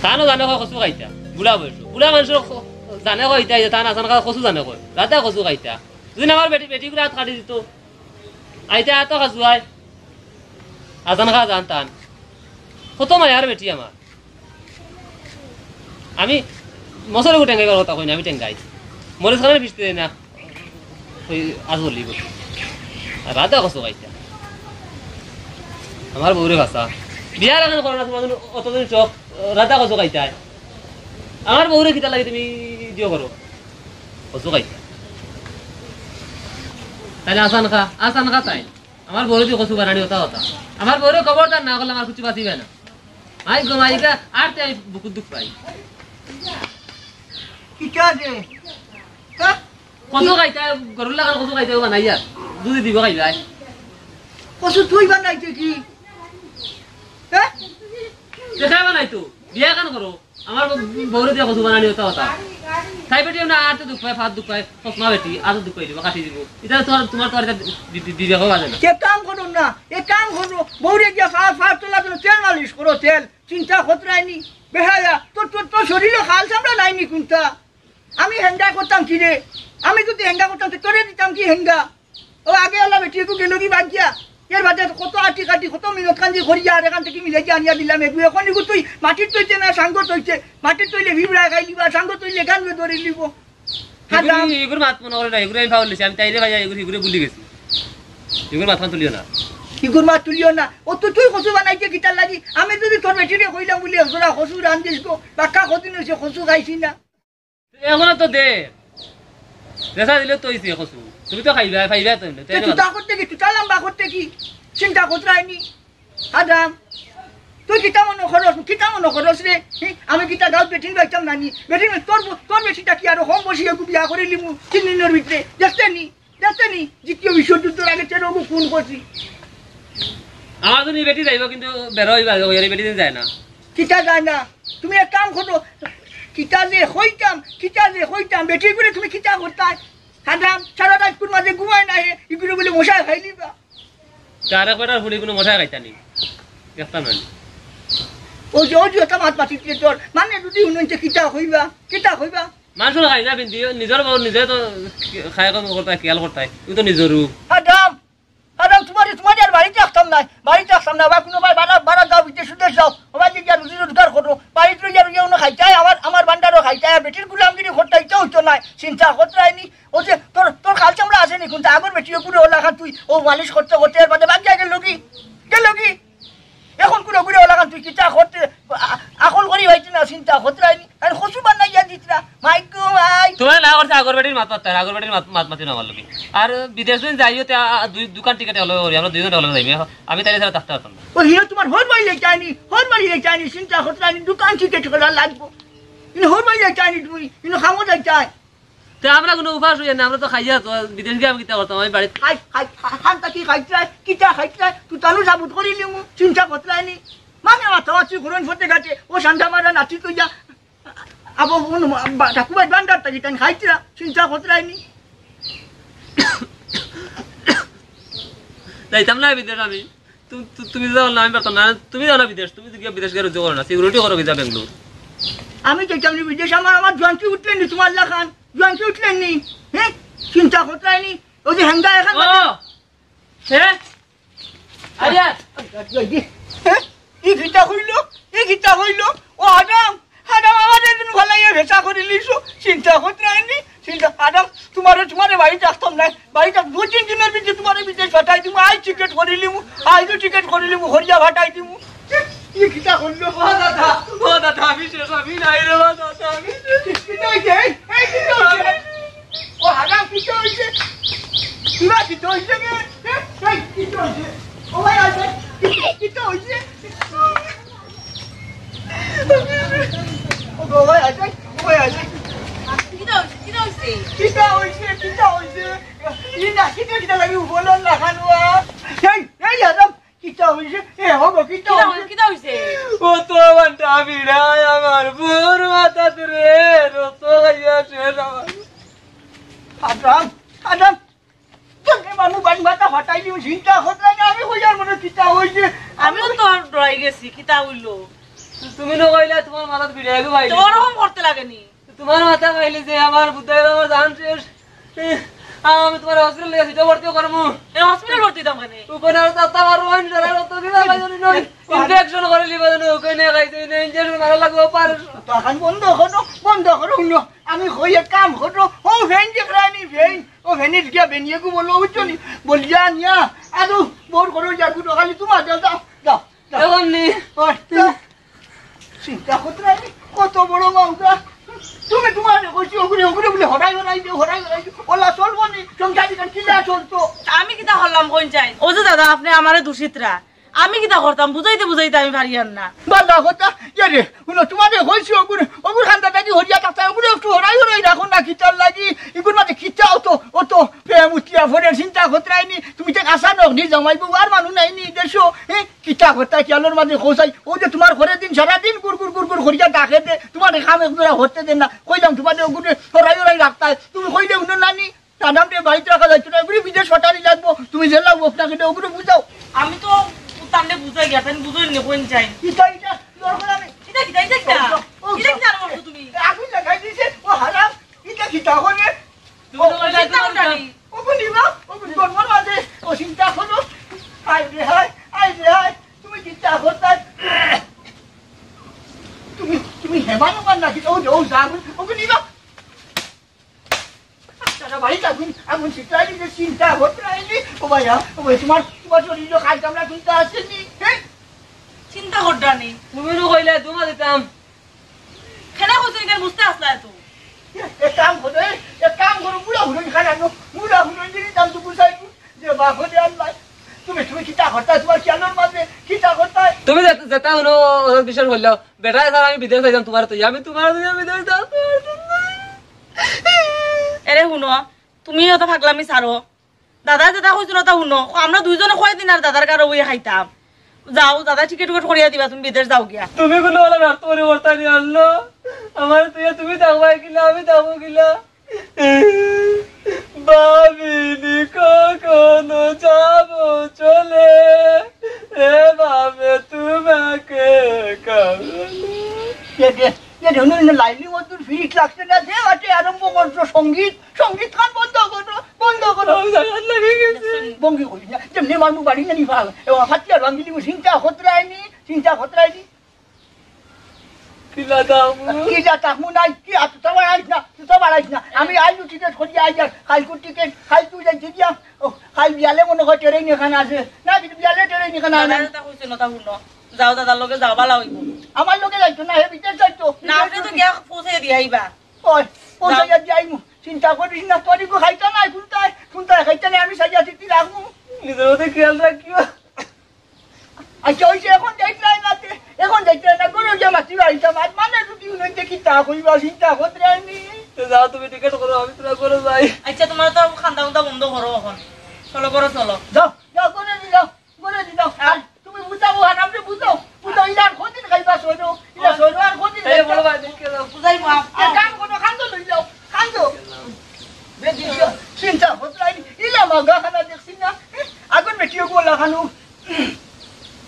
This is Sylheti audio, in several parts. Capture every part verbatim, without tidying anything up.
তানও জানে কয় কচু খাইতা, বুড়া বয়স। বুড়া মানষর খ-, জানে কয় ইতা, ইতা তান আছান খা কচু জানে কয়, রাধা কচু খাইতা। যদি না আমার বেটি, বেটি করে আত কাটি দিতো, আইতা আত খাজুয়ায়, আছান খা জান তান। কত মায়ার বেটি আমার। আমি মসরে গু টেঙ্গাইবার কথা কই না, আমি টেঙ্গাই। মরিচ খানে ফিরতে দেয় না। ওই আজ বলি গো। আর রাধা কচু খাইতা। আমার বউরে ভাষা। বিয়ার এখন করো না, তোমার জন্য অতদিন শখ, রাধা কচু খাইতায়। আমার বউরে কিতা লাগে তুমি দিও করো। কচু খাইতা। তাইলে আছান খা, আছান খা তাই। আমার বউরে তুই কচু বানানি হতা হতা। আমার বউরে খবরদার না করলে আমার কিছু বাঁচিবে না। মাই গো মাই গা, আর তে আমি বুকুর দুখ পাই। কিতা যে? হ্যাঁ? কচু খাইতা, গরুর লাখান কচু খাইতা বানাইয়া। দুধে দিব খাইবায়। কচু তুই বানাইতে কি? হ্যাঁ? দেখা বানাইতো, বিয়া কান করো। আমার বউ-, বউরে দিয়া কচু বানানি হতা হতা। তাই বেটি না আর তো দুখ পায়, ফাত দুখ পায়, চশমা বেটি, আর তো দুখ পাই দিব, কাটি দিব। এটা তোমার, তোমার তো আর এটা দি-, দি-, দিবে কেউ বাজে না। এ কাম করো না, এ কাম করো। বউরে দিয়া ফাত, ফাত তোলা জন্য তেল মালিশ করো, তেল। চিন্তা খতরায়নি। বেহায়া, তোর, তোর, তোর শরীরে খাল চামড়া নাইনি কোনটা? আমি হেঙ্গা করতাম কি রে? আমি যদি হেঙ্গা করতাম, তো তোরে দিতাম কি হেঙ্গা? ও আগে আলা বেটি একটু গেল কি বাদ দিয়া? এর বাদে কত আটি কাটি, কত মিনত কান্দি করিয়া আর এখান থেকে মিলে গিয়া আনিয়া দিলাম এগু। এখন এগু তুই মাটির তৈতে না, সাঙ্গ তৈতে, মাটির তৈলে ভিবড়া খাই লিবা, সাঙ্গ তৈলে গান ধরে লিব। হ্যাঁ, এগুর, দাম। এগুর মাত মনে করে না, এগুর আমি ফাউল দিছি, আমি তাইরে ভাইয়া এগুর, এগুরে ভুলি গেছি। এগুর মাত খান তুলিও না। এগুর মাত তুলিও না। ও তো তুই কচু বানাইতে কিতার লাগি? আমি যদি তোর বেটিরে কইলাম বলি, "এক জোড়া কচু রান্ধিস গো, বাক্কা কদিন হইছে কচু খাইছি না।" এখন তো দে। দেখা দিলে তো হইছে কচু। তুমি তো খাইবা, খাইবা তো এমনি, তাই তে না? তুতা করতে কি, তুতা লম্বা করতে কি? চিন্তা করতে হয়নি। আদাম, তুই কিতা মনে করস, কিতা মনে করস রে? হি? আমি কিতা গাঁও বেটিন পাইতাম না নি? বেটিন তোর, তোর বেটিটা কি আরো কম বসি একটু বিয়া করে লিমু তিন দিনের ভিতরে? দেখতে নি, দেখতে নি? দ্বিতীয় বিশ্বযুদ্ধর আগে তেরো গো খুন করছি। আমার তো নি বেটি যাইব, কিন্তু বেরো হইবা, ওই বেটি দিন যায় না। কিতা যায় না? তুমি এক কাম করো, কিতা যে হইতাম, কিতা যে হইতাম, বেটি করে তুমি কিতা করতায়? হারাম, সারা রাত কোন মাঝে ঘুমায় না হে, ইগুলো বলে মশায় খাই দিবা। তার এক বেটার ফুড়ি কোনো মশায় খাইতা নি। দেখতাম না নি। ও যে, ও যে, ওটা মাত মাতিস রে তোর, মানে যদি হুনুন যে কিতা হইবা, কিতা হইবা? মানুষের খাই না বিন্দি, নিজের বউ নিজে তো খায় কম করতায়, খেয়াল করতায়, তুই তো নিজেরও। হারাম, হারাম, তোমার, তোমার আর বাড়িতে আসতাম না, বাড়িতে আসতাম না, বা কোনো ভাই বারা, বারা যাও, বিদেশ উদেশ যাও, আমার যে গিয়া রুজি রোজগার করো, বাড়িতে গিয়া রুজি অন্য খাইতায়, আমার, আমার ভান্ডারও খাইতায়, আর বেটির গুলামগিরি করতায়, ইচ্ছা হইতো না, চিন্তা করতে হয়নি। ও যে তোর, তোর খাল চামড়া আছে নি, কোনটা আগর বেটি, ও কুড়ে ওলা খান তুই, ও মালিশ করতে করতে এর বাদে বাদ যায় গেল কি? গেল কি? এখন কুড়ে কুড়ে ওলা খান তুই কিতা করতে, আ-, আকল করি হইতে না, চিন্তা করতে হয়নি। আর কচু বানাইয়া দিতরা, মাই গো মাই। তোমার না করছে আগর বেটির মাত মাততে, আগর বেটির মাত, মাত মাতি না আমার লগে। আর বিদেশ দিন যাইও তে, আ, আ, দুই, দুকান টিকেট হলো করি, আমরা দুইজন হলো যাইবে। আমি তাইলে ছাড়া থাকতে পারতাম না। ও হিরো তোমার হর বাড়ি যাইনি, হর বাড়ি যাইনি, চিন্তা করতে হয়নি, দুকান টিকেট করা লাগবো। ইনো হর বাড়ি যাইনি তুমি, ইনো খামো যাইতায়। তে আমরা কোনো উপাস হইয়া না, আমরা তো খাইয়া তো, বিদেশ গিয়া আমি কিতা করতাম, আমি বাড়িত খাই, খাই, খা-, খান তা কি খাইতরায়, কিতা খাইতরায়, তুই তানু সাবুত করি লিমু, চিন্তা করতরায় নি। মানে মাথা মাছি ঘুরন ফতে ঘাটে, ও সান্ডা মারা নাতি তো যা, আবো বোন মা-, বা-, ঠাকুমার ভান্ডার থাকি তান খাইতরা, চিন্তা করতরায় নি। যাইতাম না বিদেশ আমি। তু-, তু-, তুমি যাও না, আমি পারতাম না। তুমি যাও না বিদেশ, তুমি গিয়া বিদেশ গিয়া রুজি করো না, সিকিউরিটি করো ভিসা বেঙ্গালোর। আমি যাইতাম নি বিদেশ, আমার, আমার জোয়ানকি উঠলে নি, তোমার লাখান জোয়ানকি উঠলে নি, হ্যাঁ? চিন্তা করতে হয়নি, ওই যে হেঙ্গা এখন ও! হ্যাঁ? আরে! হ্যাঁ? ই কিতা হইল? ই কিতা হইল? ও আদম! আদম, আমার এদিন ভালাইয়া ভেসা করে লিছো, চিন্তা করতে হয়নি। চিন্তা, আদম, তোমারে, তোমারে বাড়িত রাখতাম না। বাড়িত দুই তিন দিনের ভিতরে তোমারে বিদেশ পাঠাই দিমু। আই টিকেট করি লিমু, আই তো টিকেট করি লিমু, হরিয়া পাঠাই দিমু। ই কিতা করলো? ও দাদা, ও দাদা, আমি শেষ, আমি নাই রে বা দাদা, আমি শেষ। কিতা হইছে? এই, এই কিতা হইছে? ও হারাম, কিতা হইছে? কিবা কিতা হইছে রে? এই, এই, কিতা হইছে? ও ভাই, আয় ভাই, কিতা হইছে? ও গো, ভাই, আয় ভাই, ও ভাই, আয় ভাই। কিতা হইছে? কিতা হইছে? কিতা হইছে? কিতা হইছে? ই না, কিতা, কিতা লাগি উবলন না খানুয়া? এই, এই, হারাম, কিতা হইছে? এ, হবো, কিতা কিতা হইছে? হইছে? কিতা হইছে? ও তো বান্টা বিড়ায় আমার বউর মাথাত রে, রক্ত খাইয়া শেষ আমার। হারাম, হারাম। তোকে মামু বাড়ি মাথা ফাটাই দিও, চিন্তা করতে না, আমি কই আর মনে কিতা হইছে? আমি আমিও তো ডরাই গেছি, কিতা হইলো? তুমি না কইলা তুমার মাথাত বিড়াইলো ভাই। তো ওরকম করতে লাগেনি। তুমার মাথা খাইলে যে আমার বুদ্ধাই আমার জান শেষ। আমি তুমার হসপিটাল লইয়া সিটা ভর্তি করমু। এ হসপিটাল ভর্তি দিতাম কেনে? ওখানে আর তাতা আর ওয়াইন সারা রক্ত দিবা ভাই জানি নয়। ইনফেকশন করে লিবা জানি ওখানে খাইতে না ইনজেকশন মারা লাগবো পার। তখন বন্ধ করো, বন্ধ করো, হুনো। আমি কই এক কাম করো, ও ভেন যে প্রাণী ভেন, ও ভেনিস গিয়া ভেনিয়ে গু বলো, বুঝছো নি? বলিয়া নিয়া, আরো বোর করো যা গুলো খালি তুমার দাও, দাও, দাও, দাও। এখন নি। ওই, দাও। চিন্তা করতে নাই, কত বড় মাউগা। তুমি তুমার কইছি ওগুলো, ওগুলো বলে হরাই হরাই দিও, হরাই হরাই দিও। ওলা চলবো নি, সংসারী কান কিলা চলতো? আমি কিতা করলাম কোন চাই? ও যে দাদা, আপনে আমারে দূষিতরা। আমি কিতা করতাম? বুঝাইতে বুঝাইতে আমি পারিয়ার না। বালা কথা, ইয়া রে, হুনো, তুমারে কইছি ওগুলো, ওগুলো খান্দা থাকি হরিয়া থাকতা, ওগুলো একটু হরাই হরাই রাখো না, কিতার লাগি? ইগুর মাঝে কিতা অত, অত প্রেম উঠিয়া ফোনের চিন্তা করতে আইনি, তুমি তো কাঁচা নখ নি, জামাই বউ আর মানুষ নাই নি, দেশো, হ্যাঁ? কিতা করতা খেয়ালর মাঝে খোঁজাই, ও যে তুমার ঘরে দিন সারা দিন গুড় গুড় গুড় গুড় করিয়া ডাকে দে, তুমার কাম একজোড়া হতে দে না। কইলাম তুমারে ওগুলো হরাই হরাই রাখতায়, তুমি কইলে হুনো নানি, তার নাম দিয়ে বাড়িতে রাখা যাইতো না, এগুলো বিদেশ পাঠানি লাগবো, তুমি যে লাগবো না কেন ওগুলো বুঝাও। আমি তো তান্ডে বুঝাই গিয়া, তাই বুঝাই নি কোন চাই। ইটা, ইটা, দরকার আমি। ইটা কিতা, ইটা কিতা? ও, ও, ইটা কিতা আরম্ভ করছো তুমি? আগুন লাগাই দিছে, ও হারাম, ইটা কিতা করে? তুমি তো ও, চিন্তা করো না নি। ও কোন দিবা? ও কোন জন্মর মাঝে? ও চিন্তা করো। হায় রে হায়, হায় রে হায়, তুমি চিন্তা করতায়। তুমি, তুমি হেমান ওমান নাকি? ও, ও যাগুন, ও কোন দিবা? তারা বাড়িত আগুন, আগুন চিন্তা আইনি যে চিন্তা করতে আইনি। ও ভাইয়া, ও ভাই, তুমার, তুমার শরীরে খাই কামড়া চিন্তা আছে নি? হ্যাঁ? চিন্তা করডা নি। তুমি নু কইলে ধুমা দিতাম। কেনে কইছো এখানে বুঝতে আসলা তো? এক কাম করো, এক কাম করো, মুড়া হুড়ো খানা নো, মুড়া হুড়ো দিলি দাম তো বুঝাই দু। যে বাপ হতে আল্লাহ, তুমি, তুমি কিতা করতা, তুমার খেয়ালর মাঝে কিতা করতা? তুমি যেতা, যেতা হুনো, ওর বিশ্বাস করলাও। বেটা, স্যার, আমি বিদেশ যাইতাম তুমার তো, আমি তুমার দুইয়া বিদেশ যাইতাম। এরে হুনো, তুমি অত পাগলামি ছাড়ো। দাদা যেতা কইছইন অতা হুনো, আমরা দুইজনে কয়দিন আর দাদার ঘরো বইয়া খাইতাম। যাও, দাদা টিকিট উকেট করিয়া দিবা, তুমি বিদেশ যাও গিয়া। তুমি কুনু ওলা রাখতে পারি ওরতা নিয়ে আনলো। আমার তুই তুমি থাকবাই কিলা, আমি থাকবো কিলা? ভাবিনি কখনো যাব চলে, এভাবে তোমাকে কাঁদলে। এ দে, এ দে, হুনো, হুনো, লাইলি মধুর ফিরিত লাগছে না, যে আটে আরম্ভ করছো সঙ্গীত, সঙ্গীত খান বন্ধ করো, বন্ধ করো। ও, জাগাত লাগি গেছে। ভঙ্গি করিস না, যেমনি মারমু বাড়ি জানি ফাল। এবার ফাটিয়া ভাঙ্গি দিব, চিন্তা খতরায়নি, চিন্তা খতরায়নি। কিলা দাম? কিলা দাম নাই, কি আর তুই তো বাড়াইস না, তুই তো বাড়াইস না। আমি আইলু টিকিট করি আই আর কালকুর টিকিট, কালকু যাইতে গিয়া, ও, কাল বিয়ালে মনে হয় ট্রেন এখানে আছে। না, কিন্তু বিয়ালে ট্রেন এখানে আছে। দাদা, কথা কইছে না, তা হুনো। যাও, দাদার লগে যাও, বালা অইবো। আমার লগে যাইতো না, হে বিদেশ যাইতো। না, আপনি তো গিয়া পৌঁছে দিয়া আইবা। ওই, পৌঁছে যাও। গিয়া দিয়া আইমু। চিন্তা করিস না, তোর ইগু খাইতা নাই, কোনটায়, কোনটায় খাইতা নাই, আমি সাইয়া দিতে রাখমু। নিজের মধ্যে খেয়াল রাখিও। আচ্ছা, ওই যে এখন যাইতে হয় না তে, এখন যাইতে হয় না, করে ওই যে মাটি বাড়িতে মাত মানে যদি উনি দেখি তা কইবা, চিন্তা করতে আমি। তো যাও, তুমি টিকিট করো, আমি তোরা করে যাই। আচ্ছা, তোমরা তো খান্দা উন্দা বন্ধ করো এখন। চলো, করো, চলো। যাও, যাও, করে দি যাও, করে দি যাও। আর তুমি বুঝাও, আর আপনি বুঝাও, বুঝাও, ইলার কদিন খাইবা সইরো, ইলা সইরো আর কদিন এই খাইবা? বড় ভাই, দেখে যাও। বুঝাই মা। এ কাম করো, খান্দো লই যাও, খান্দো। বেদিশা, চিন্তা করতে আইনি, ইলা মাগা খানা দেখছি না, আগুন বেটিও গোলা খানো।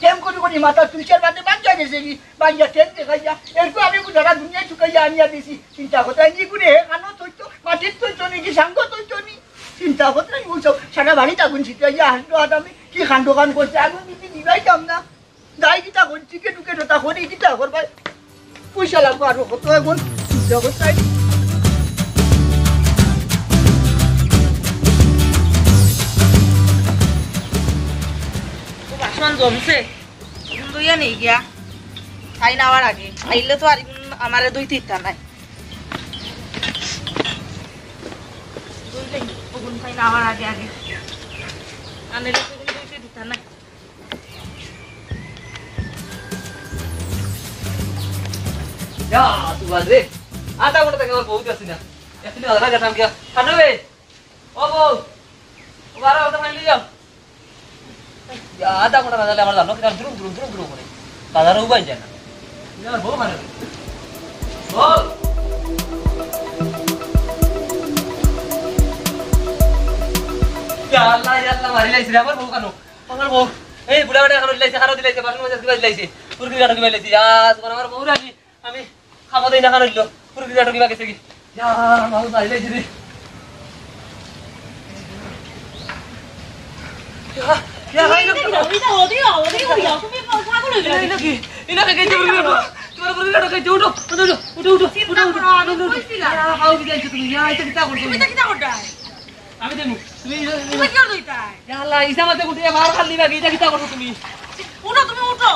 প্রেম করি করি মাথা তুলছে, বাদে বাঞ্জা গেছে কি, বাঞ্জা ঠেক দেখাইয়া, এরকম আমি বুঝারা দুনিয়া চুকাইয়া আনিয়া দিছি। চিন্তা করতে আইনি, গুরে হে খানো তৈতো, মাটির তৈতো নি, কি সাঙ্গ তৈতো নি। চিন্তা করতে আইনি, বুঝছো, সারা বাড়িত আগুন ছিটাইয়া আসলো, আর আমি কি কাণ্ড কান করছে, আগুন দিতে দিবাইতাম না। যাই কিতা করি, টিকিট উকেট ওটা করি, কিতা করবাই? পয়সা লাগবো আরো কত এখন? জগৎ তাই। ও বাসন জমছে, এখন লইয়া নেই গিয়া। তাই না আওয়ার আগে। আইলে তো আর এখন আমারে দুই তিনটা নাই। দুই তিন, ওগুন তাই না আওয়ার আগে আগে। আনলে তো এখন দুই তিনটা নাই। ইয়া, তুই বাদ রে। আধা ঘন্টা থাকি আমার বউ দেখছি না। এখনই আধা ঘন্টা গেলাম গিয়া। খানো বে। ও বউ। ও বারো ঘন্টা পানি লই যাও। ইয়া, আধা ঘন্টা বাজালে আমার জানো কিনা দুরুম, দুরুম, দুরুম, দুরুম করে। বাজারে উবাই যায় না। ইয়া, বউ খানো বে। বউ। ইয়া আল্লাহ, ইয়া আল্লাহ, মারি লাইছে রে আমার বউ খানো। আমার বউ, এই বুড়া বেটা খানো দিলাইছে, খানো দিলাইছে, বাসন মাজা দিবা দিলাইছে। ফুরকির গাটো কিবা লাইছি। ইয়া, তোমার আমার বউরে আমি, আমি খাবো দেই না, কারণ হইলো ফুরকির গাটো কিবা গেছে কি? ইয়া, মাও যাই লাইছি রে। ইয়া, ইয়া, হাই, ইটা কি? ইটা হদে, হদে, হদে, তুমি পাগল হয়ে গেলে। ইটা কি? ইটা কি? তোমার ফুরকির গাটো খাইছে, উঠো, উঠো, উঠো, উঠো, উঠো, চিন্তা উঠো, করো, আমি উঠো, উঠো। কইছিলাম। ইয়া, হাও কি যাইছো তুমি? ইয়া, ইটা কিতা করছো? তুমি ইটা কিতা করছো? আমি দেমু। তুমি, তুমি কিয় লইতাই? ইয়া আল্লাহ, ইসা মাতে উঠে বার খালি বাকি, ইটা কিতা করছো তুমি? উঠো, তুমি উঠো।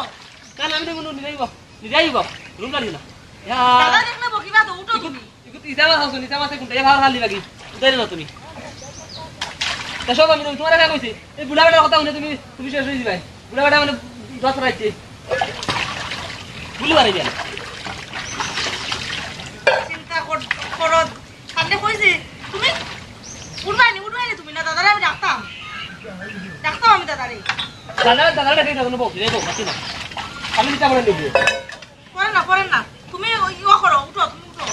কাল আমি দেমু, নিরাইব, নিরাইব, রুম লাগি না। ইয়া। দাদা দেখলে বকিবা তো, উঠো তুমি। ইগু, ইগু, ইসা মাতে উঠে বার খালি বাকি, উঠাই না তুমি। তা সব আমি দেমু, তোমার আগে কইছি, এই বুড়া বেটার কথা শুনে তুমি, তুমি শেষ হয়ে যাবে। বুড়া বেটা মানে দশ রাখছে। গুলি মারি দেন। চিন্তা কর-, করো। সামনে কইছি, তুমি উঠবাই নি, উঠবাই নি তুমি না, দাদারে আমি ডাকতাম। ডাকতাম আমি দাদারে। দাদা, দাদা, ডাকি দাও, বউ, রে বউ, মাতি না। আমি নিতে পারি নিবি। করেন না, করেন না। তুমি ওই ইয়ে করো, উঠো, তুমি উঠো।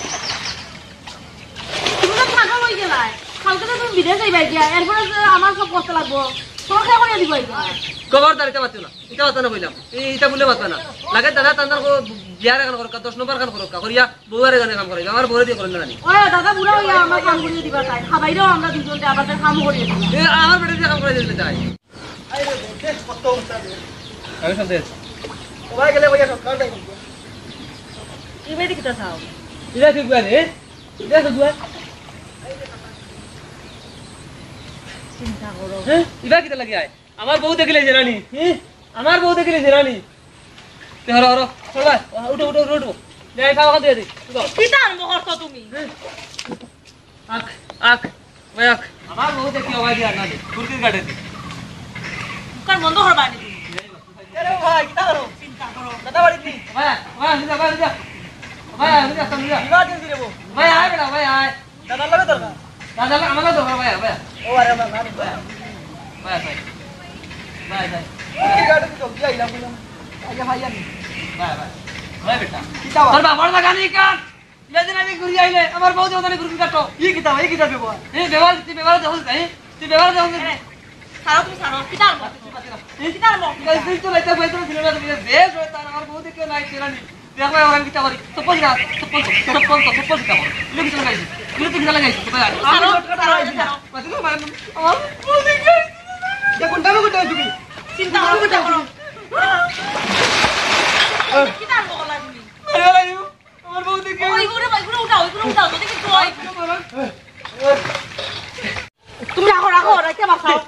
তুমি তো পাগল হয়ে গেলায়। কালকে তো তুমি বিদেশ যাইবা গিয়া, এরপরে যে আমার সব করতে লাগবো। তোমার কে করে দিব এটা? খবরদার, ইটা মাতিও না। ইটা মাতা না কইলাম। এই, ইটা বলে মাতবা না। লাগে দাদা, তান্দার কো বিয়ার এখান করুক, দশ নম্বর খান করুক, করিয়া বউয়ারে জানে কাম করাইবা, আমার বউরে দিয়ে করেন না জানি। ওই দাদা বুড়া হইয়া আমার কাম করিয়ে দিবা তাই। খাবাইলেও আমরা দুজন দিয়ে আবার তার কামও করিয়ে দিবা। এ, আমার বেটা দিয়ে কাম করাই দিলে তাই। আরে রে, দেখ কত উঠা রে। আমি সন্দেহ। সবাই গেলে ভাইয়া সব কাজ নাই। এই বেটি কিতা চাও? ইরা কি গুয়া রে? ইরা কি গুয়া? চিন্তা করো। হ্যাঁ? ইবা কিতা লাগি আয়? আমার বউ দেখিলে জেরানি। হ্যাঁ? আমার বউ দেখিলে জেরানি। তে হরো, হরো। চল ভাই, উঠো, উঠো, উঠো, উঠো। যাই, খাওয়া খাওয়া দিয়ে দি। উঠো। কিতা আরম্ভ করছো তুমি? হ্যাঁ? আখ, আখ, ভাই আখ। আমার বউ দেখি অবাই দিয়া না দে, ফুরকির গাটে দি। মুখখান বন্ধ করবা নি তুমি? আরে ভাই, কিতা করো? চিন্তা করো। দাদা বাড়িত নি? ভাই, ভাই, লিজা, ভাই, লিজা। ভাই, লিজা, লিজা। Emergency রে বউ। ভাই, আয় বেটা, ভাই, আয়। দাদার লগে দরকার? দাদার লগে, আমার লগে দরকার, ভাই, ভাই। ও, আরে, আমার নানি, ভাই। ভাই, ভাই। ভাই, ভাই। ফুরকির গাটে দি তো, দিয়া আইলাম, বললাম। আইয়া ভাই, আমি। ভাই, ভাই। ভাই, বেটা। কিতা ভাই? তোর বাবার জাগা নি কার? ইলা দিন আমি ঘুরি আইলে, আমার বউ যখন আমি ঘুরি কাটো। ই কিতা, ই কিতা ব্যবহার? এই ব্যবহার, তুই ব্যবহার দেখো, এই, তুই ব্যবহার দেখো। এ, ছাড়ো তুমি, ছাড়ো। কিতা আরম্ভ? এই, কিতা আরম্ভ? এই, তুই তো লাইতা বইতে ছিল না, তুমি যে শয়তান, আমার বউ দেখে নাই, ছেড়ে নি। দেখো, এখন আমি কিতা করি? চপ্পল কিতা? চপ্পল তো, চপ্পল তো, চপ্পল কিতা করি? ইলো কিতা লাগাইছি? ইলো তো কিতা লাগাইছি? কোথায় আছে? ছাড়ো, ছাড়ো, ছাড়ো। বাঁচি তো, মানে, আমার বউ দেখে আইছি। দেখুন, দেখো, কোথায় তুমি? চিন্তা করো, চিন্তা করো। কিতা আরম্ভ করলা তুমি? মারিয়া লাইবো। আমার বউ দেখে। ওই, ওরে ভাই, ওরে উঠাও, ওরে উঠাও, যদি কিছু হয়। তুমি রাখো, রাখো, রাখো, বাঁচাও।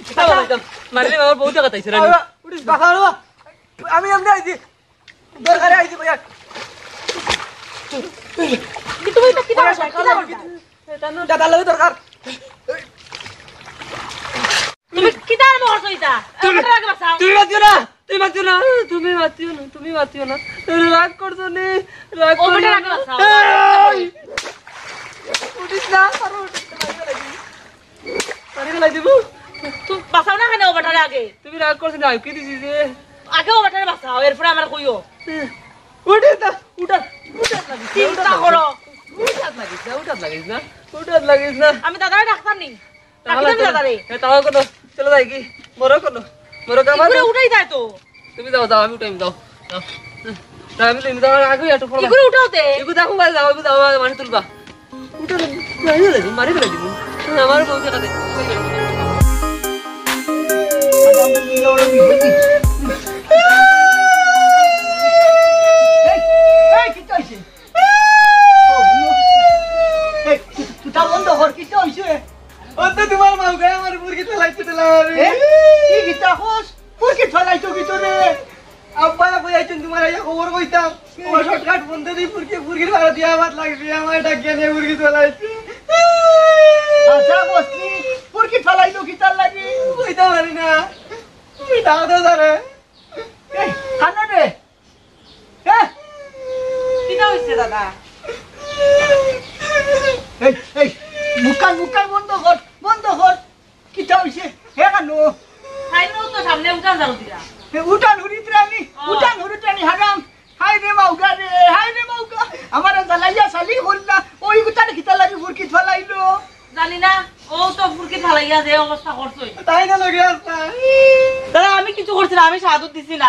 কিতা বলতাম? মারিলে আমার বউ দেখা তাইছে, রানী। বাবা, উঠিস, বাবা, বাবা। আমি এমনি আইছি। দরকারে আইছি, ভাইয়া। কি তুমি এটা কিতা করছো? কিতা করছো? দাদার লগে দরকার। তুমি কিতা আরম্ভ করছো এটা? তুমি, আমার আগে বাঁচাও। তুমি মাতিও না, তুমি মাতিও না, তুমি মাতিও না, তুমি মাতিও না। তুমি রাগ করছো নি? রাগ ও করছো বেটা, না? রাগ বাঁচাও। এই! উঠিস না, আরো উঠিস না, মারি ফেলাই দিবো। মারি ফেলাই দিবো। তুমি বাঁচাও না কেনে ও বেটারে আগে? তুমি রাগ করছো না, কি দিছি যে? আগে ও বেটারে বাঁচাও, এরপরে আমার কইও। উঠিস না, উঠাত, উঠাত লাগিস না, চিন্তা উঠাত লাগিস না। করো। উঠাত লাগিস না, উঠাত লাগিস না, উঠাত লাগিস না। আমি দাদারে ডাকতাম নি। তাহলে ডাকি দেন তো, দাদারে। এ, তাও কোনো, চলে যাই কি? মরো কোনো, মরো কামাল। ইগুরে উঠাই দেয় তো। তুমি যাও, যাও, আমি উঠাই, যাও, যাও। যাও, আমি লইমু, যাও, আগে একটু ফোন। ইগুরে উঠাও তে। ইগু দেখো, যাও, যাও, যাও, মারি তুলবা। উঠো না, মারি ফেলাই দিবো, মারি ফেলাই দিবো। আমার বউ দেখা দে। এই, এই, কিতা হইছে? এই, তুই তা বন্ধ কর, কিতা হইছে? ও তো তোমার মাউগায় আমার ফুরকি ফালাইছে দিলা রে। এ? কি কিতা কস? ফুরকি ফালাইছো কিতা রে? আব্বা কই আইছেন তোমার আইয়া খবর কইতাম। ও shortcut বন্ধ দি ফুরকি, ফুরকির ফালা দিয়া ভাত লাগছে, আমার ডাকিয়া নিয়া ফুরকি ফালাইছে। আচ্ছা, বসনি, ফুরকি ফালাইলো কিতার লাগি? কইতাম পারি না। তুমি ডাক দাও তারে। এই, কানো রে। এ? কিতা হইছে দাদা? এই, এই, মুখখান, মুখখান বন্ধ কর, বন্ধ কর। কিতা হইছে? হে কানো? তাই নু তো সামনে উঠান ঝাড়ু দিরা। এ, উঠান হুরিত রানি, ও। উঠান হুরিত রানি হারাম। হায় রে মাউগা রে, হায় রে মাউগা। আমারে জ্বালাইয়া শালি করলা। ওই উঠান কিতা লাগি ফুরকিত ফালাইলো? জানি না, ও তো ফুরকিত ফালাইয়া যে অবস্থা করছে। তাই না লগে আসতা? দাদা, আমি কিছু করছি না, আমি শাহাদত দিছি না।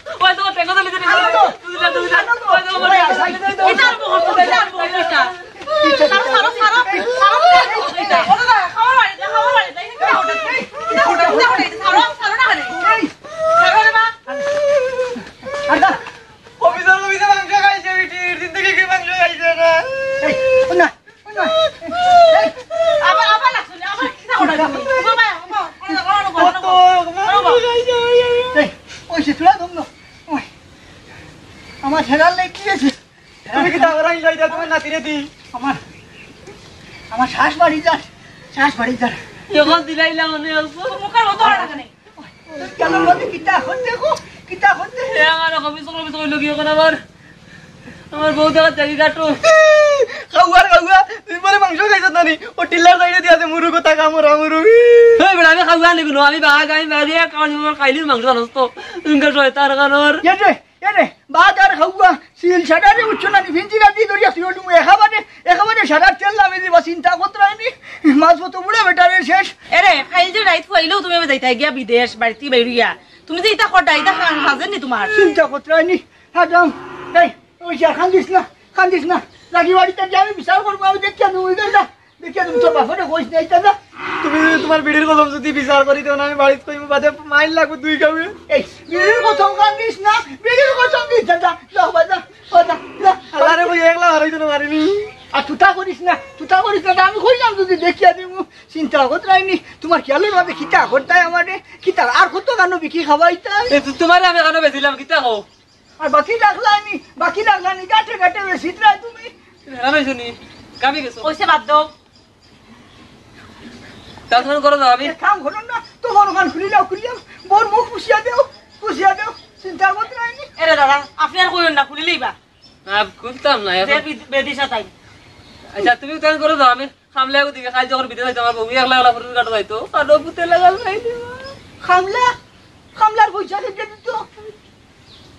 ওই তো, টেঙ্গো তো নিতে নিতে। দুইটা, দুইটা। ওই তো, ওই তো। ইতার মুখ, ইতার মুখ, ইতা। ছাড়ো, ছাড়ো, ছাড়ো। ছাড়ো, ছাড়ো। ওরা না, খাওয়া বাড়ি, খাওয়া বাড়ি। ইতা কিতা ঘটে? ইতা ঘটে, ইতা ঘটে। ছাড়ো, ছাড়ো না, আরে। ছাড়ো রে বা। আচ্ছা। অফিসর, অফিসে মাংস খাইছে, বেটির জিন্দেগি কি মাংস খাইছে না? এই, না, না। এই, আবার, আবার লাগছে, আবার কিতা ঘটে? বাবা, বাবা, বাবা, বাবা, বাবা। কত মাংস খাইছে? এই, ওই সে তোরা দম না। ওই, আমার হেরাল লেগে গেছে। তুমি কিতা করাই যাইতা তোমার নাতিরে দি? আমার, আমার শ্বাস বাড়ি যার, শ্বাস বাড়ি যার। এখন দিলাইলাম মনে হচ্ছে। মুখের মতো আর লাগে নাই। কেন বলতে কিতা এখন দেখো, কিতা এখন দেখো? এ আমার অফিস, অফিস হইল কি এখন আমার? আমার বউ দেখা দেখি কাটো। খাওয়ার খাওয়া, তুই বলে মাংস খাইছত না নি? ও টিল্লার সাইডে দিয়া আছে মুরুগ, তা কামড়া মুরুগ। এই বেটা, আমি খাওয়া নিব না, আমি বাঘ, আমি বাঘে কামড় দিব, খাইলি মাংস জানোস তো। ইনকা শয়তান কানোর। এ রে, এ রে, বাঘ আর খাওয়া, সিল সাদারে উচ্চ না নি, ফিঞ্জি রাতি ধরিয়া তুই ওটু একেবারে, একেবারে সারা তেল নামে দিবা, চিন্তা করতে হয়নি। মাছ মতো বুড়া বেটারে শেষ। এরে, খাইল যে রাইত ফুয়াইলেও তুমি যাইতা গিয়া বিদেশ, বাড়িতে বাইরিয়া। তুমি যে ইতা কটা, ইতা খা-, হাজের নি তোমার? চিন্তা করতে হয়নি। হ্যাঁ, যাও। এই, ওই যে, কান্দিস না, কান্দিস না। লাগি বাড়িতে গিয়া আমি বিচার করবো, আমি দেখিয়া দেবো, ওই যা, দেখিয়া দেবো, তোর বাপরে কইস না, ইতা যা। তুমি যদি তোমার বিড়ির কসম যদি বিচার করি দেও না, আমি বাড়িত কইমু বাদে মাইর লাগবো দুই গাউয়ে। এই, বিড়ির কসম কান্দিস না, বিড়ির কসম দিস, যা, যা, যা, যা, যা, যা, যা। আরে ভাই, একলা হারাইতে না পারিনি। আর তুতা করিস না, তুতা করিস না, আমি কইলাম যদি দেখিয়া দিমু, চিন্তা করতে রাইনি, তোমার খেয়ালের মাঝে কিতা করতায় আমারে, কিতা আর কত গানো বিকি খাওয়াইতায়। এ, তো তোমারে আমি গানো বেচিলাম, কিতা কও? আর বাকি রাখলানি, বাকি রাখলানি, গাটে গাটে বেশি দিলাই তুমি। তুমি হেরান হইছো নি? গাবি গেছো? ওইসে বাদ দাও। তাহলে তুমি করো যাও, আমি এক কাম করো না, তোমার ওখান খুলি দাও, খুলি দাও। বউর মুখ পুষিয়া দেও, পুষিয়া দেও। চিন্তা করতে রাইনি। এরে দাদা, আপনি আর কইন না, খুলি লইবা। না, খুলতাম না যে এখন। বি-, বেদিশা তাই। আচ্ছা, তুমি তাহলে করো যাও, আমি খামলা এগু দিকে খাই যখন বিদেশ যাইতো, আমার বউ একলা একলা ফটো কাটো যাইতো, কাটো পুতে লাগাল নাই দিবা। খামলা, খামলার পয়সা দিতে দিত।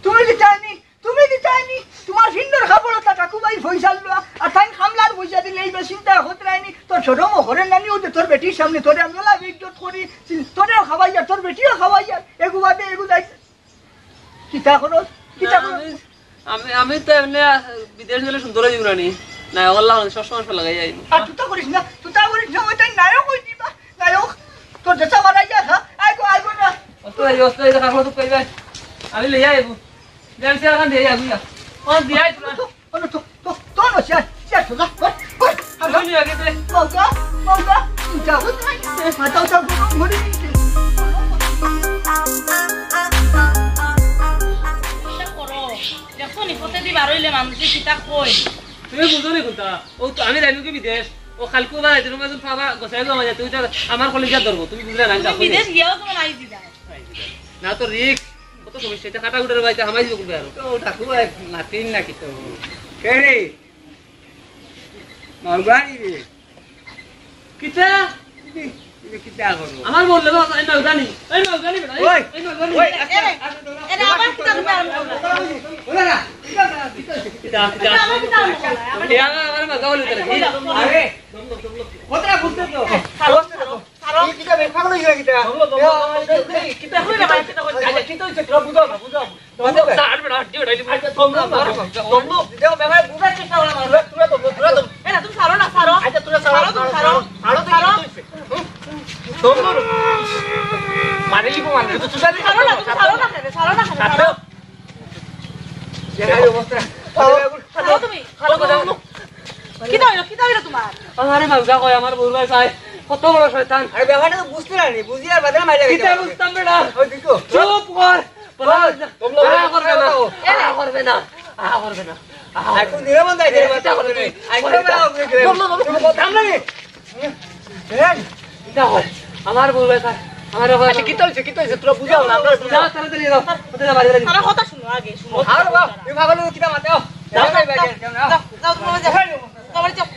তুমি দিতায়নি, তুমি দিতায়নি, তোমার ফিন্ডর খাবড় তা কাকু ভাই পয়সা লওয়া, আর তাই খামলার পয়সা দিলে এই বেশি চিন্তা হতে রায়নি, তোর শরমও করে নানি, ও যে তোর বেটির সামনে তোরে আমরা লাভ ইজ্জত করি, তোরেও খাওয়াইয়ার, তোর বেটিও খাওয়াইয়ার, এগু বাদে এগু যাই। কিতা করো? কিতা না, করো? আমি, আমি, আমি তো এমনি, আহ, বিদেশ গেলে সুন্দর হয়ে যাবো রানী। না, ওগুলা সবসময় সব লাগাই যাই। আর তুতা করিস না, তুতা করিস না, ওই তাই নায়ক হয়ে দিবা, নায়ক। তোর যেটা মারা গিয়া খা, আই গো, আই গো না। অস্ত যাই, অস্ত যাই, দেখা হতো কই ভাই। আমি লইয়া আইবো। আমি সে এখন দিয়ে যাবো। ও, দিয়ে আই তোরা। তো, তো, তো, তো, তো, চেয়ার, চেয়ার, সোজা, ওই, ওই, আমি নিয়ে আগে দে। বাবা, বাবা, যাও, যাও, মাথা উঠাও, গরম করে দিচ্ছে। দেখছো নি, পথে দি বার হইলে মানুষে কিতা কয়। তুমি বুঝো নি কোনটা? ও তো আমি যাইমু কি বিদেশ? ও খালকু বা এদিন মাঝে পাবা গোসাই জমা যায়, তুই তো আমার কলেজে ধরবো, তুমি বুঝলে না, আমি তুমি যাবো বিদেশ গিয়াও তোমার আইছি যায়। না তো রিক্স, কত সমস্যা, এটা কাটা উঠে বাইতে হামাই দিব কোনটা আরো। তো ওটা খুব এক নাতিন নাকি তো? কে রে? মালগাড়ি রে। কিতা? আমার বললে তো, আমি মাউগা নি, আমি মাউগা নি বেটা, ওই, আমি মাউগা নি। ওই, আস্তে, আস্তে, আস্তে, আস্তে। এরে, আবার কিতা তুমি আরম্ভ করলা? ওরা না, কিতা, কিতা, কিতা? এটা আবার কিতা আরম্ভ করলা? এ আমার, আমার মাউগা বলে তারা। আরে, কতটা বুঝতে তো? ছাড়ো, ছাড়ো, ছাড়ো। এই কিতা বেফাক লই গেল কিতা? এই, কিতা হইল না, কিতা হইল? আচ্ছা, কিতা হইছে? তোরা বুঝাও না, বুঝাও। ছাড় বেটা, হাড্ডি উঠাইলি। আচ্ছা, তোমরা মারো, তোমরা। দেখো, বেটা, বুঝার চেষ্টা করো না। তোমরা, তোমরা, তোমরা, তোমরা। এ না, তুমি ছাড়ো না, ছাড়ো। আচ্ছা, তোরা ছাড়ো, ছাড়ো, তুমি ছাড়ো। ছাড়ো, ছাড়ো। ছাড়ো, দেখি কি হইছে। তোমরা। মারিলি কো মারলি, তো তুই জানি ছাড়ো না, তুমি ছাড়ো না, ছাড়ো না, ছাড়ো। ছাড়ো। দেখা এই অবস্থা। ছাড়ো তুমি। ছাড়ো, ছাড়ো। কিতা হইল, কিতা হইল তোমার? আমারে মাউগা কয়, আমার বউর বায় চায়। কত বড় শয়তান। আরে, ব্যাপারটা তো বুঝতে পারিনি, বুঝি আর বাদে মাইরে কিতা গেছে। বুঝতাম বেটা? ওই দেখো। চুপ কর। বল, বল, আ করবে না, বল। আ করবে না, আ করবে না, আ করবে না। এখন দিলে মন চাইছে, এ, বাচ্চা কিতা করবে করবে? তুই? আইসা বল, বল, বল। বল, বল, বল। তুমি কথা আমরা নেই। হ্যাঁ? কিতা হয়? আমার বউর বায় চায়, আমার বউর বায় চায়। আচ্ছা, কিতা হইছে, কিতা হইছে? তোরা বুঝাও না, আমরা বুঝাও, তাড়াতাড়ি যাও। কোথায় যাবা, বাড়ি, বাড়ি। আমার কথা শুনো আগে, শুনো। আরে বাবা, এই পাগল কিতা মাতে? যাও, যাও, যাও, যাও, যাও, যাও। যাও, তোমার বাড়ি যাও। তোমার বাড়ি যাও।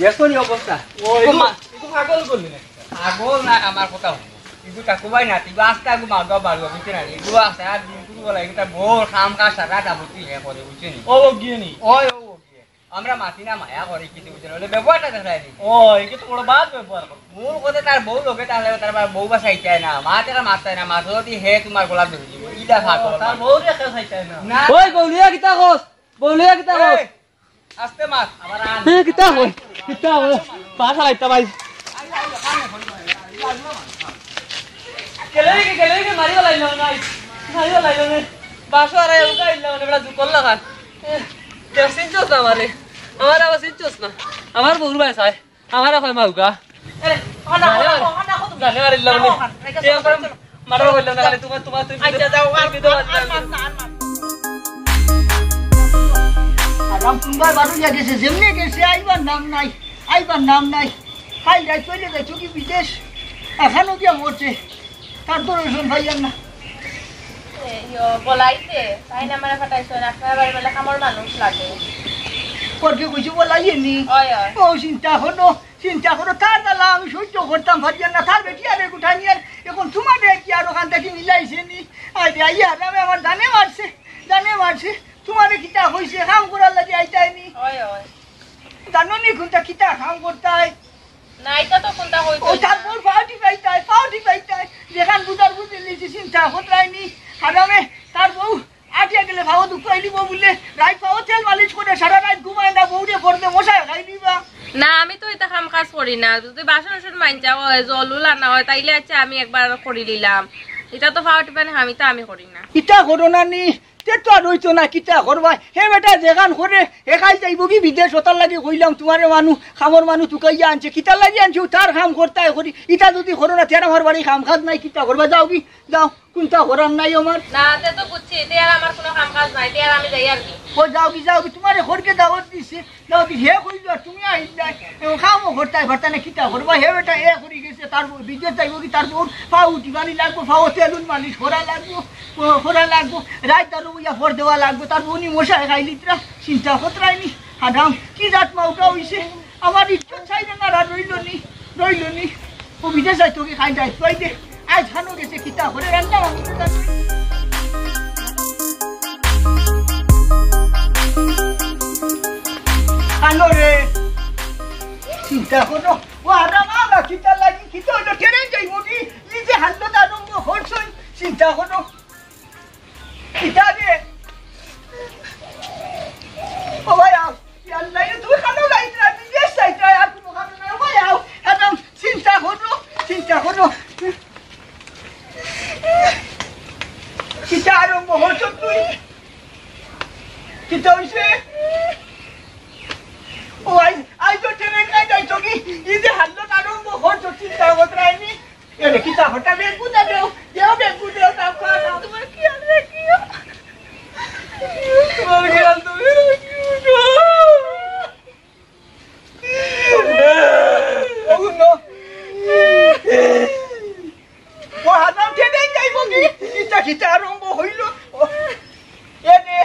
এখনই অবস্থা। ও, এগু মা-, এগু পাগল করলি না? পাগল না, আমার কথা হুনো। এগু ঠাকুভাই না, এগু আস্তা এগু মাউগা বাড়ি, বুঝছো না? এগু আছে, আর দিন শুরু বলে, এগু তার বউর কাম কাজ সারা যাবতীয় হে করে, বুঝছো নি? ও, ও গিয়ে নি। ওই, ও, ও গিয়ে। আমরা মাতি না মায়া করি, কিছু বুঝছো না? ওলে ব্যবহারটা দেখায় নি। ও, এগু তো বড় বাদ ব্যবহার করে। মূল কথা তার বউ লগে, তাহলে তার বা-, বউ বাসাই চায় না, মা তারা মারতায় না, মা তো যদি হে তোমার গোলাপ ধরে দিব, ইটা ফাঁক ও, তার বউ রেখে চাইতায় না। না। ওই, বউলিয়া কিতা কস? বউলিয়া কিতা কস? এই, আস্তে মার। আবার আন। এ, কিতা কয়? কিতা কয়? বাসা লাইতা ভাই। গেলে কি, গেলে কি, মারিও লাইল না, মারিও লাইল না। বাসা আর উঠা ইল্লা মানে বেটা জুকল লাগান। এ, দেখ চিনছস না আমারে। আমার আবার চিনছস না। আমার বউর বায় চায়। আমারে কয় মাউগা। এ, হনা, হনা, হনা, হনা, জানে আর ইল্লা মানে। হনা, হনা, এ, আমার মারা কইলাম না, খালি তোমার, তোমার, তুমি আচ্ছা, যাও, আর, তুমি তো আর, আর মাত না, আর মাত না। আরাম তুমরা বারো ইয়া গেছে, যেমনে গেছে, আইবার নাম নাই, আইবার নাম নাই। খাই যাই, চলে যাই, চুকি বিদেশ, এখানো গিয়া মরছে। তার তো রসুন খাইয়ার না। এ, ইয়ো, বলাইছে, তাই না আমারে ফাটাইছে, আপনার বাড়ি বলে কামর মানুষ লাগে। ওর কি কইছে বলাইয়ে নি? ওই, ওই। ও, চিন্তা করো, চিন্তা করো, তার জ্বালা আমি সহ্য করতাম পারিয়ার না, তার বেটি আরে গুঠানি আর এখন তোমারে কি আর ওখান থাকি মিলাইছে নি? আরে আইয়া আরামে আমার জানে মারছে, জানে মারছে, তোমারে কিতা কইছে, কাম করার লাগি আইতায় নি? ওই, ওই। জানো নি কোনটা কিতা কাম করতায়? না, এটা তো কোনটা হইতো ও না। তার বউ পাও টিপাইতায়, পাও টিপাইতায়। যেখান বুঝার বুঝে লিছি চিন্তা হতরায়নি। হারামে তার বউ আটিয়া গেলে পাও দুঃখ হইলিব বলে রাইত পাও তেল মালিশ করে সারা রাইত ঘুমায় না, বউরে পড়তে মশায় খাই দিবা। না, আমি তো এটা কাম কাজ করি না। যদি বাসন উসন মাঞ্জা হয়, জল উল আনা হয়, তাইলে আচ্ছা আমি একবার করি নিলাম। এটা তো পাও টিপানি, আমি তো আমি করি না। ইটা করো না নি? তে তো আর রইতো না, কিতা করবায়? হে বেটা যেখান করে, হে খাই যাইবো কি বিদেশ, ওটার লাগি কইলাম তোমারে মানু, কামর মানু তুকাইয়া আনছে, কিতার লাগি আনছে, ও তার কাম করতায় করি, ইটা যদি করো না, তে আর আমার বাড়ি কাম কাজ নাই, কিতা করবায়? যাও কি, যাও, কোনটা করার নাই আমার। না, তে তো বুঝছি, তে আর আমার কোনো কাম কাজ নাই, তে আর আমি যাই আর কি। ও যাও কি, যাও কি, তোমারে খড়কে দাওয়াত দিছে, যাও দি হে কইল, তুমি আইলায়, এ কামও করতায় পারতায় না, কিতা করবায়? হে বেটা এ করি গেছে, তার বউ বিদেশ যাইবো কি, তার বউর পাও টিপানি লাগবো, পাও তেলুন মালিশ করা লাগবো, ও, করা লাগবো, রাইত তার বইয়া ফর দেওয়া লাগবো, তার বউ নি মশায় খাইলিতরা, চিন্তা হতরায়নি, হারাম, কি জাত মাউকা হইছে, আমার ইজ্জত চাইলে না, আর রইল নি, রইল নি, ও বিদেশ যাইতো কি খাই যাইতো, এই দে। আজ হানো গেছে কিতা করে রান্না বান্না করতে। হানো রে, চিন্তা করো, ও আরাম আমরা কিতা লাগি, কিতা হইলো, ট্রেন যাইবো কি? নিজে হাল্লো দাঁড়ো, ও হরছই, চিন্তা করো। কিতা রে? ও ভাই, আও। ইয়া আল্লাহ, এ তুমি খানো লাইট না, তুমি বেশ লাইট না, আর কোনো খানো না। ও ভাই, আও। একদম চিন্তা করো, চিন্তা করো। কিতা আরম্ভ করছো তুই? কিতা হইছে? ও আই, আই তো ট্রেন নাই, যাই তো কি? এই যে হাল্লো আরম্ভ করছো, চিন্তা করতে আইনি। এরে, কিতা হঠাৎ বেগ বুঝা দেও, দেও বেগ বুঝা দেও, তাও খাওয়া দাও। তোমার খেয়াল রাখিও। তোমার খেয়াল তুমি রাখিও। ও, no। ও, হারাম খেয়ে যাইব কি? কিতা, কিতা আরম্ভ হইল? ও, এ রে।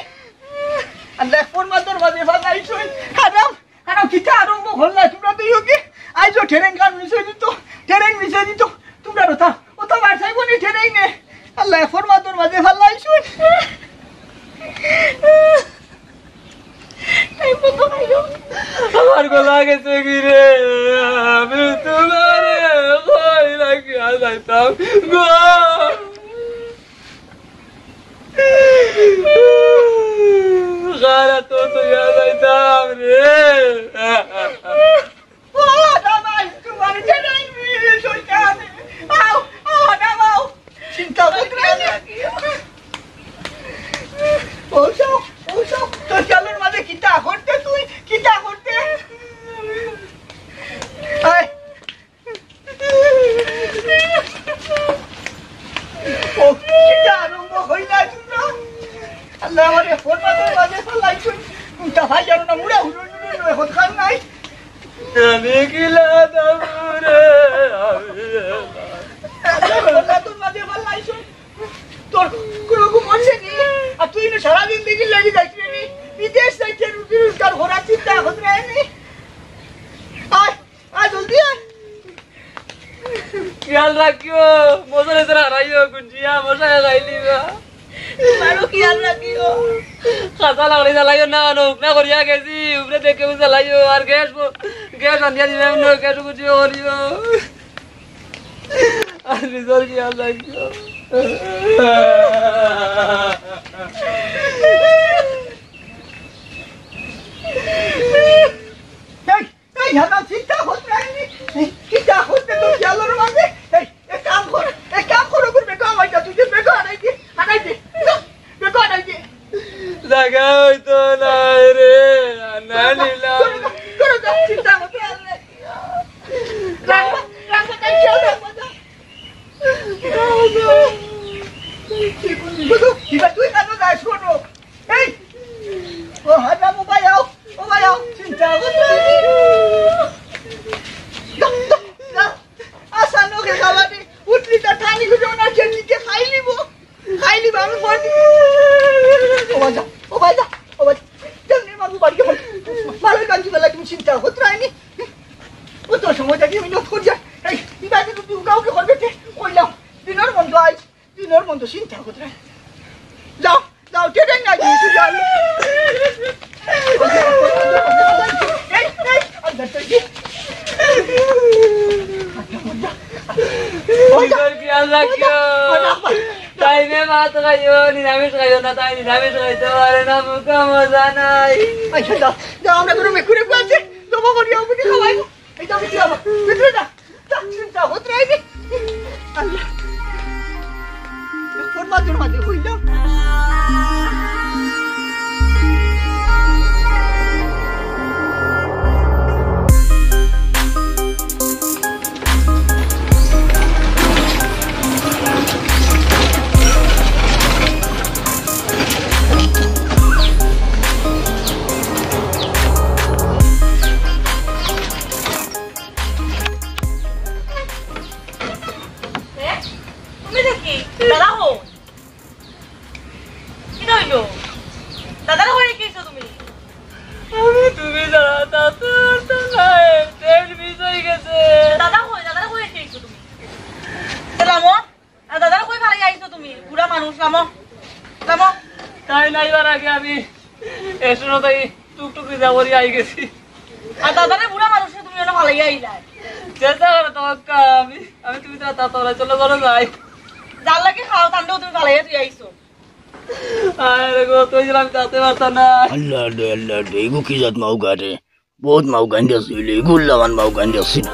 আল্লাহ, কোন মাতর মাঝে ফালাইছই? হারাম। কারণ কিতা আরম্ভ করলা তোমরা দুইও কি? আইজো ট্রেন গান মিস হয়ে দিত, ট্রেন মিস হয়ে দিত। আমার গলা গেছে কি রে? আমি তুমারে কই রাখিয়া যাইতাম গো। গারা তো তুইয়া যাইতাম রে। ও জামাই, তুমার জানাই মিলে শয়তান। আও, আও, জামাও। চিন্তা করতে না। ও সব, ও সব, তোর খেয়ালর মাঝে কিতা করতে তুই? কিতা করতে? আয়। ও, কিতা আরম্ভ হইলা তোমরা? আল্লাহ আমারে ফোরমাতর মাঝে ফালাইছইন। কুন্তা ভাই জানো না, মুড়া হুড়ো হুড়ো নয়, হতখান নাই। আমি কিলা দামুরে, আমি আল্লাহ ফোরমাতর মাঝে ফালাইছইন। তোর কোনো ঘুম হচ্ছে নি? আর তুই না সারাদিন দেখি লাগি যাইস রে নি। বিদেশ যাইতে রুজি রোজগার করার চিন্তা এখন রে নি। আয়, আয় জলদি আয়। খেয়াল রাখিও, মশারে তোরা হারাইও, গুঞ্জিয়া মশায় খাইলিবা। মারো খেয়াল রাখিও। কাঁচা লাকড়ি জ্বালাইও না, না উপরে করিয়া গেছি, উপরে দেখে জ্বালাইও, আর গ্যাস ব-, গ্যাস আনিয়া দিবে, এমনি গ্যাস গুছিয়ে করিও। আর নিজের খেয়াল রাখিও। এই, এই, হারাম চিন্তা করতে আইনি। এই, চিন্তা করতে তো গেল রে মাঝে। এই, এক কাম কর, এক কাম কর, ওগুর বেটা আমার যা, তুই যে বেটা হারাই দে, হারাই দে, যা, বেটা হারাই দে। জাগা হইতো না রে, না নিলাম। করে যা, করে যা, চিন্তা করতে আর নেই। রাখো, রাখো, তাই কেউ রাখবো না। কি করবি? বুঝো, কিবা তুই কেন যাস, শোনো। এই, ও হারাম, ও ভাই আও, ও ভাই আও, চিন্তা করতে। যা, যা, যা। আশা নকে খাওয়ানি, উঠলি তা ঠানি খুঁজে ওনার খেয়ে নিতে খাই নিব। খাই নিব, আমি ভয় দিবি। ও ভাই যা, ও ভাই যা, ও ভাই যা। কেমনে মারবো বাড়ি গেল? মারো গাঞ্জি বেলা তুমি চিন্তা করতে রায়নি। ও তোর সময় থাকি আমি নোট করি যাই। এই, ইবাদি তুমি উঠা উঠি করবে তে? কইলাম, দিনের মন্দ আই। দিনের মন্দ চিন্তা করতে নাই। যাও, যাও, টেনে না গিয়ে তুই যাও। এই, এই, আল্লাহ তো কি? ওই তোর খেয়াল রাখিও। টাইমে ভাত খাইও, নিরামিষ খাইও না, তাই নিরামিষ খাইতে পারে না, মুখে মজা নাই। আচ্ছা, যাও, যাও, আমরা কোনো মেকুরে পাচ্ছি, জমা করিয়া উঠে খাওয়াইবো। এই যাও, ভিতরে যাও, ভিতরে যা। চিন্তা হতে রাইনি। আল্লাহ। ফোন মাঝে মাঝে হইল। এ? তুমি দেখি, দাদা হো। কিতা হইল? দাদারে কই রেখে আইছো তুমি? আমি তুমি দাদা, দাদা, দাদা, ট্রেন মিস হয়ে গেছে। দাদা কই? দাদারে কই রেখে আইছো তুমি? এ লামো, আর দাদারে কই ফালাই আইছো তুমি? বুড়া মানুষ, লামো। লামো। তাই নাইবার আগে আমি এসো তাই টুকটুক যা করি আই গেছি। আর দাদারে বুড়া মানুষে তুমি ওনা ফালাইয়া আইলায়। চেষ্টা করো তো আক্কা, আমি, আমি তুমি তো তা তোরা চলো ঘরে যাই। যার লাগে খাও তান্ডেও তুমি ফালাইয়া তুই আইছো। আরে গো, তুই যেন আমি যাইতে পারতাম না। আল্লাহ রে, আল্লাহ রে, এগু কি জাত মাউগা রে? বহুত মাউগাইন দেখছি, এগুর লাগান মাউগাইন দেখছি না।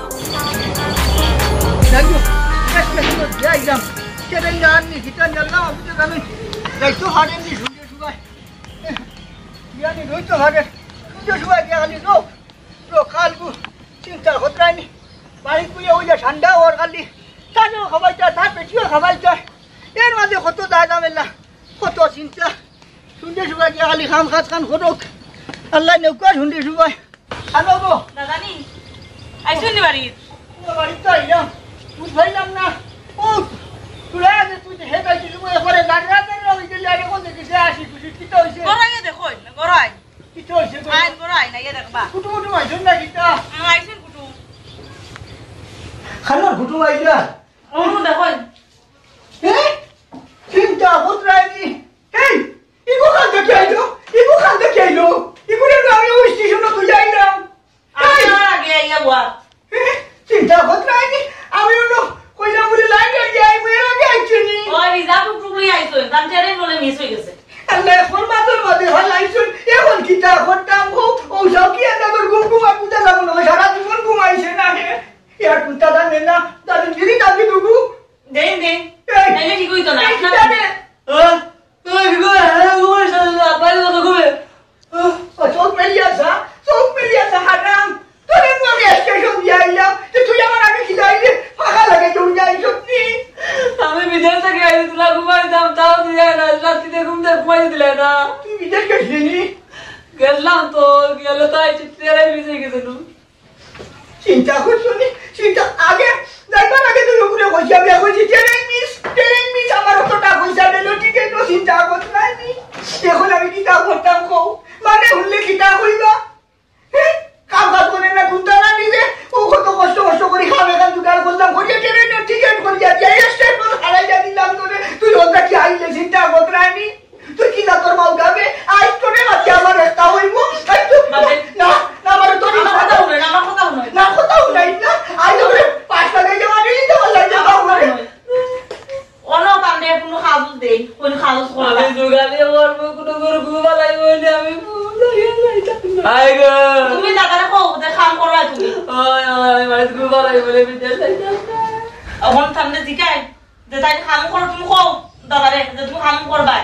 যাই হোক, শেষ পর্যন্ত যাই যাম। সেটাই না আননি, সেটা জানলাম, আমি তো জানি। যাই তো হারেননি, শুনতে শুকায়। বিয়ানি রই তো হারে, শুনতে শুকায় গিয়া খালি লোক, লোক কালকু চিন্তা হতরায়নি। বাড়ি কুইয়া ওই যে ঠান্ডা ওর খালি, তাকেও খাবাইতে হয়, তার পেটিও খাবাইতে হয়। এর মাঝে কত দায় দামেলা, কত চিন্তা। শুনতে শুকায় গিয়া খালি খাম খাজ খান করুক। আল্লাহ নেউকা শুনতে শুকায়। হ্যালো গো। দাদা নি? আইছো নি বাড়িত? ও বাড়িত তো আইলাম। বুঝ পাইলাম না। ও, তুই আগে তুই হে বাইতে শুভ একবারে দাঁড়িয়ে দাঁড়িয়ে ওই যে লেগে কোন দেখি যে আসি খুশি কিতা হইছে? গড়াইয়া দেখো, গড়াই। কিতা হইছে গো? আইন গড়াই না, ইয়ে দেখবা। কুটুম কুটুম আইছন না কিতা? হুম, আইছন কুটুম। খানোর কুটুম আইলা? ও, দেখো। এ? চিন্তা হতরায়নি। এই, ইগু কান থাকি আইলো? ইগু কান থাকি আইলো? ইগুরে তো আমি ওই স্টেশনে তুই চিন্তা করছো নি? চিন্তা আগে, যাইবার আগে তো লোকরে কইছি, আমি কইছি, "ট্রেন মিস, ট্রেন মিস, আমার অতটা পয়সা দিল, টিকিট তো চিন্তা করতে নাই নি।" এখন আমি কিতা করতাম কও? মানে উঠলে কিতা কইবা? হ্যাঁ? কাম কাজ করে না, কুন্তা না নিজে, ও কত কষ্ট কষ্ট করি খাবে, কাল জোগাড় করলাম, করিয়া ট্রেন টিকিট করিয়া দিয়া, স্টেশন হারাইয়া দিলাম তোরে, তুই ওটা কি আইলে চিন্তা করতে নাই নি? তুই কি না তোর মাও গাবে? আই তোরে মাঝে আমার একটা হইব। আই তো, না, না, আমার তোর আমার কথা হুনে না, আমার কথা হুনে না। না, কথা হুনাই না। আই তোরে পাঁচ লাখ টাকা জমা দিয়ে দিতে পারলাম না, বাবু রে। অন্য কামে কোনো কাজ দেই, কোন কাজ করে আমি না। জোগাড়ে করবো, কোনো করে ঘুমালাই বলে আমি ঘুমাইয়া যাইতাম না। I go. তুমি দাদারে কও, যে কাম করবা তুমি। ওই, ওই, মানে ঘুমালাই বলে বিদেশ যাইতাম না। এখন সামনে জিকাই, যে তাই কাম করো, তুমি কও দাদারে, যে তুমি কাম করবা।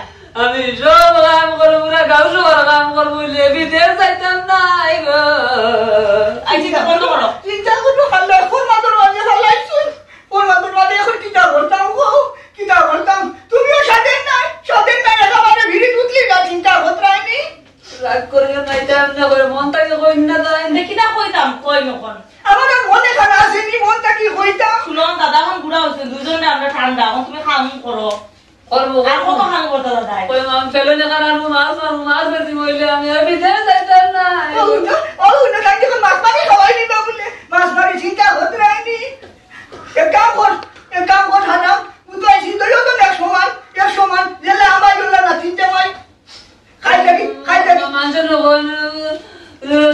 আমি সব কাম করবো, পুরা গাঁও সবার কাম করবো, বলে বিদেশ যাইতাম না, আই গো। আই চিন্তা বন্ধ করো। চিন্তা করবো, আল্লাহ, কোন মাত্র মাঝে ফালাইছুন? কোন মাত্র মাঝে এখন কিতা করতাম গো? কিতা করতাম? তুমিও সাথে নাই, সাথে নাই, একেবারে ভিড়ি উঠলি না, চিন্তা করতে হয়নি। রাগ করিও না, এটা আমি না করে, মন থাকি কই না তাই। দেখি না কইতাম, কই নখন। আমার আর মনে খান আসেনি, মন থাকি কইতাম। শুনো, দাদা এখন বুড়া হইছে, দুজনে আমরা ঠান্ডা, এখন তুমি কাম করো। করবো, আর কত করবো। কাম করতে দাদা? কই মাম, ফেলে না কারণ আমি মাছ মারবো, মাছ বেশি বললে আমি আর বিদেশ যাইতাম না। ও না, ও না, তাই যখন মাছ মারি খাওয়াই নিবা বলে, মাছ মারি চিন্তা করতে হয়নি। এক কাম কর, এক কাম কর, হারাম, তুই তো আইসি, তুইও তো এক সমান, এক সমান, জেলা আমার জন্য না চিনতে হয়। খাই থাকি, খাই থাকি। মানুষের লোক,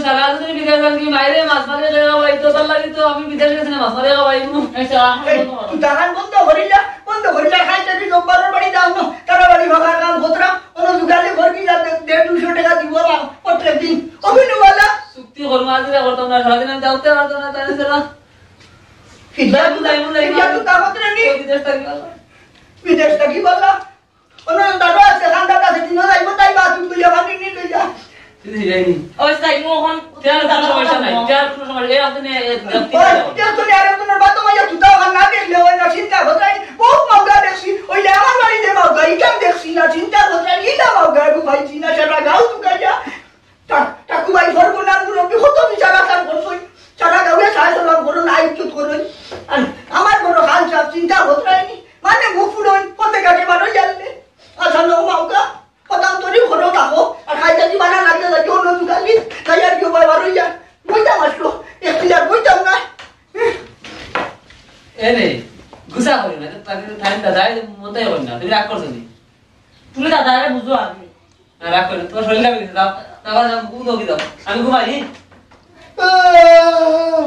সারা দিন বিদেশ আর কি, মাইরে মাছ মারে খাওয়াই, তো তার লাগি তো আমি বিদেশ গেছি না, মাছ মারে খাওয়াই। আচ্ছা, এই, তুই দালান বন্ধ করিলা, বন্ধ করিলা, খাই থাকি, জব্বারের বাড়ি যাও না, তারা বাড়ি ভাগার কাম খতরা, কোনো দোকানে ঘর কি যাবে, দেড় দুশো টাকা দিব না, প্রত্যেক দিন। অভিনয়ওয়ালা। চুক্তি করবো, আজ এটা করতাম না, সারাদিন আমি যাওতে পারতাম না, তাই না, সেটা? ফিরিয়া তো যাইবো, যাইবো। ফিরিয়া তো তাবত রে নি। ওই বিদেশ থাকি বললাম। বিদেশ থাকি বললাম। ওনার দাদা আছে, খান দাদা আছে, তিনও যাইবো, তাই বা তুমি লইয়া, ভাবি নি লইয়া। তুই যাইনি। ওই যাইবো এখন। তেল কোনো সমস্যা নাই, তেল কোনো সমস্যা নাই। এই আপনি এ, এ, ওই, তেল তো নেই, আর তোমার বাতো মাইয়া তুই তো আমার না দেখলে, ওই না চিন্তা কোথায়? বহুত মাউগা দেখছি, ওই যে আমার বাড়িতে মাউগা, ইটাম দেখছি না, চিন্তা কোথায়? ইটা মাউগা, গু ভাই, চিনা সারা গাও তুকাইয়া। তা-, ঠাকুমাই সর্বনাশ মুরব্বী কত বিচার আচার করছই, সারা গাঁওয়ে সাহায্য লাভ করো না, ইজ্জত করো। আর আমার বড় হাল সব চিন্তা হত রায়নি, মানে মুখ ফুলন, পথে ঘাটে বারো জানলে। আচ্ছা, লো মাউকা, কথা তৈরি করো থাকো, আর খাইতে কি বানা লাগে, লাগে অন্য দোকানি, তাই আর কেউ বারো যা। বইতাম আসলো, এক প্লেয়ার বইতাম না। এ নে, গুসা করি না, তাকে ঠান্ডা যায়, মনটাই হয় না, তুমি রাগ করছো নি? তুমি দাদারে বুঝো আগে। না, রাগ করো, তোমার শরীরটা বেশি দাও, দাও, দাও, ঘুম দাও, কি দাও, আমি ঘুমাই। আহ!